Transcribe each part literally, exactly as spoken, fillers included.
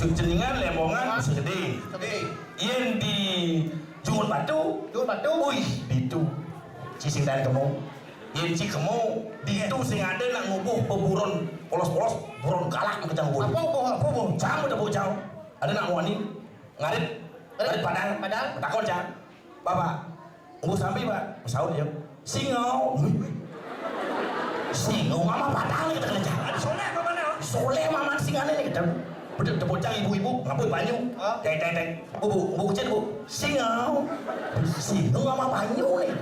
Jeningan, Lembongan, Segede. Segede. Yén di Jungut Batu, Jungut Batu. Wih, ditu. Ci sing taén kemu. Yén ci kemu, ditu sing ada nak ngubuh beburon polos-polos, buron galak makejang ngubuh. Apa ngubuh, apa ngubuh? Jang, udah bujang. Ada nak muani. Ngarit. Ngarit. Ngarit Padang. Padang. Takon, Jang. Bapak, ngubuh sampi, Pak? Saut ya. Singau. Singau mama Padang nih, kata kerja. Ada Soleh apa mana? Soleh mama singané nih, kata. Udah tepocang ibu-ibu, ngapoi banyu. Hah? Teng, teng, teng. Bu, bu, bu, cen, bu. Singau. Singau mama banyu nih.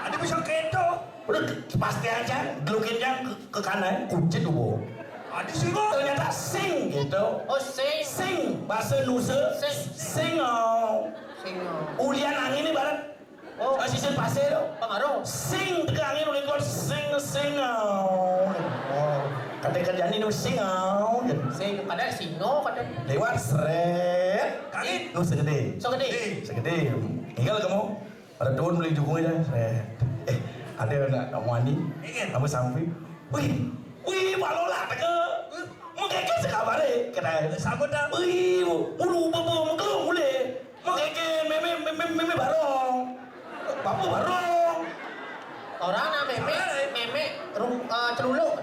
Ada bisa keto. Udah pasti aja, gelukin yang ke, ke kanan, kucit, bu. Ada singau. Ternyata sing gitu. Oh, sing. Sing, bahasa Nusa. Sing. Singau. Singau. Ulian angin nih bareng. Oh. Eh, sisir pasir. Pengaruh. Sing, tegang angin udah keluar, sing, sing, oh. Oh. Kata kerjaan ini sing, oh, gitu. Sing, kadang singo, kadang. Lewat, seret. Kali. Lu segede. Segede. Segede. Tinggal kamu. Ada tuan beli jukung aja. Seret. Eh, ada nak kamu ani? Ingin. Kamu sampai. Wih, wih, Pak Lola, teka. Mengkeke sekabare, kata. Sama dah. Wih, bulu bebo, mengkelung boleh. Mengkeke, meme, meme, meme barong. Papa barong. Orang nak meme, meme rum, eh, celuluk.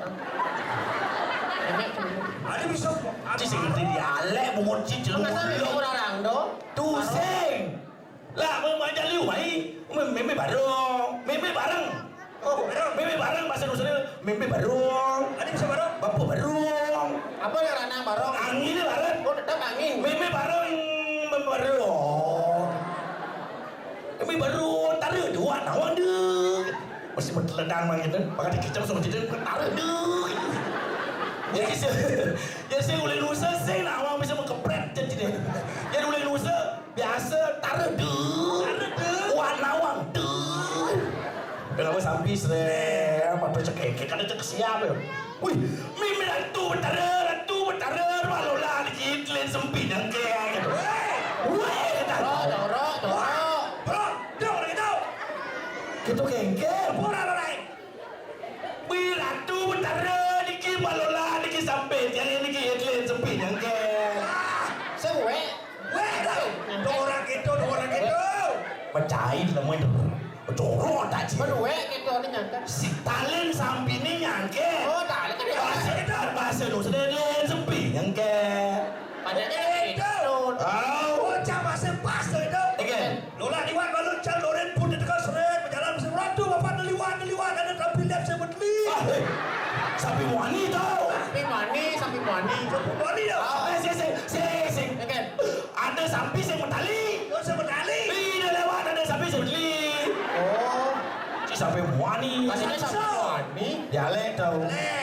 Meme celuluk. Ada bisa. Ada sing ngerti dialek, bungut ci celuluk. Masa meme orang do? Tusing. Lah, mau aja liu mai. Meme, meme barong. Meme bareng. Oh, bareng. Meme bareng bahasa Indonesia. Meme barong. Ada bisa barong? Bapak barong. Apa yang ranang barong? Angin bareng. Oh, tetap angin. Meme bareng. Meme barong. Meme barong. Taruh dua, nawang deh. Mesti berteledang mah gitu. Pakai dikicam sama gitu. Taruh deh. Ya, sih. Ya, sih, oleh Nusa, sih, nawang bisa mengkepret jadi deh. Ya, oleh Nusa, biasa, taruh deh. Taruh deh. Wah, nawang deh. Kenapa sampai sih? Apa tuh cek, kan cek siapa ya? Wih, mimi ratu betara, ratu betara, malola dikit, lain sempit dengkeng gitu. Weh, kata. Bro, jorok, jorok. Bro, jorok gitu. Gitu kengkeng. Pura lo naik. Wih, ratu betara, dikit malola, dikit sempit, yang ini dikit, lain sempit dengkeng. Sewe. Weh, tau. Dua orang gitu, dua orang gitu. Mecahin temuin tuh. Jorok tak sih? Berdua gitu, ini nyangka. Si talin sampi ini nyangke. Oh, talin kan ya. Bahasa, bahasa Indonesia dia sempi nyangke. Padahal itu. Oh. Bocah masih pas tuh itu. Oke. Lola liwat balu cal doren pun di tengah seret, berjalan mesin ratu, bapak liwat, liwat, ada tapi lihat saya beli. Ah, eh. Sampi muani tau. Sampi muani, sampi muani. Sampi muani tau. Ah, eh, sing, sing, sing, sing. Oke. Ada sampi sing metali. Oh, sing metali. Ih, dia lewat, ada sampi sing metali. Oh. Ci sampi muani. Maksudnya sampi muani? Dialek tau. Dialek.